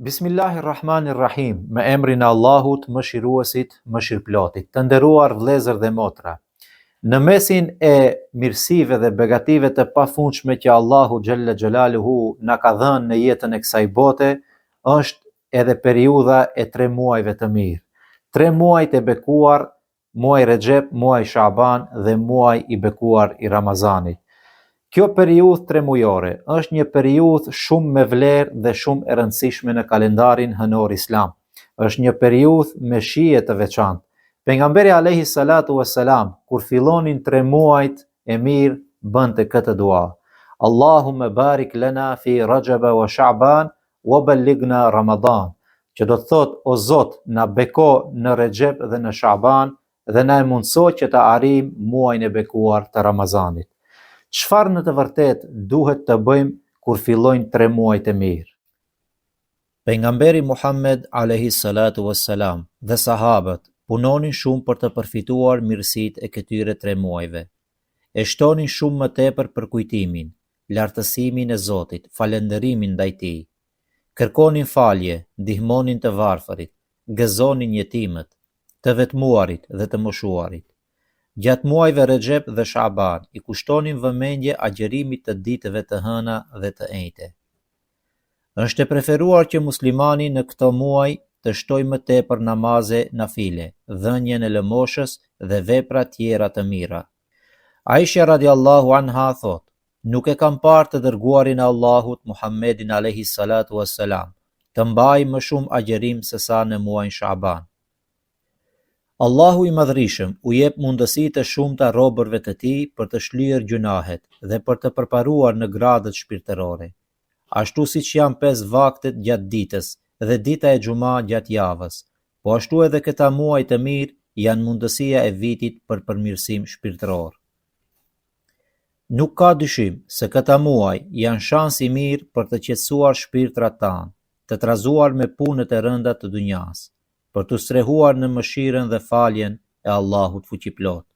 Bismillahirrahmanirrahim, me emrin e Allahut, mëshiruesit, mëshirëplotit. Të nderuar vëllezër dhe motra, në mesin e mirësive dhe begative të pafundshme që Allahu xhelle xhelaluhu na ka dhënë në jetën e kësaj bote, është edhe periudha e tre muajve të mirë. Tre muajt e bekuar muaj Rexhep, muaj Shaban dhe muaj i bekuar i Ramazanit. Kjo periudhë tremujore është një periudhë shumë me vlerë dhe shumë e rëndësishme në kalendarin hënor islam. Është një periudhë me shije të veçantë. Pejgamberi alejhi salatu ue selam, kur fillonin tre muajt e mirë, bënte këtë dua. Allahumme barik lena fi Rexhebe wa Shaban Wa ballighna Ramadan, që do të thotë o Zot na beko në Rexhep dhe në Shaban dhe na e mundëso që të arrijmë muajin e bekuar të Ramazanit. Çfarë në të vërtetë duhet të bëjmë kur fillojnë tre muajt e mirë? Pejgamberi Muhammed alejhi salatu ue selam dhe sahabët punonin shumë për të përfituar mirësitë e këtyre tre muajve. E shtonin shumë më tepër përkujtimin, lartësimin e Zotit, falënderimin ndaj Tij. Kërkonin falje, ndihmonin të varfërit, gëzonin jetimët, të vetmuarit dhe të moshuarit. Gjatë muajve Rexhep dhe Shaban i kushtonin vëmendje agjërimit të ditëve të hëna dhe të enjte. Është e preferuar që muslimani në këto muaj të shtojë më tepër namaze nafile, dhënien e lëmoshës dhe vepra tjera të mira. Aishja radiallahu anha thotë, Nuk e kam parë të dërguarin e Allahut Muhammedin alejhi salatu ue selam të mbajë më shumë agjërim sesa në muajin Shaban. Allahu i Madhërishëm u jep mundësi të shumta robërve të Tij për të shlyer gjynahet dhe për të përparuar në gradët shpirtërore. Ashtu siç janë pesë vaktet gjatë ditës dhe dita e xhuma gjatë javës, Po ashtu edhe këta muaj të mirë janë mundësia e vitit për përmirësim shpirtëror. Nuk ka dyshim se këta muaj janë shans i mirë për të qetësuar shpirtrat tanë, të trazuar me punët e rënda të dunjasë, për t'u strehuar në mëshirën dhe faljen e Allahut Fuqiplotë.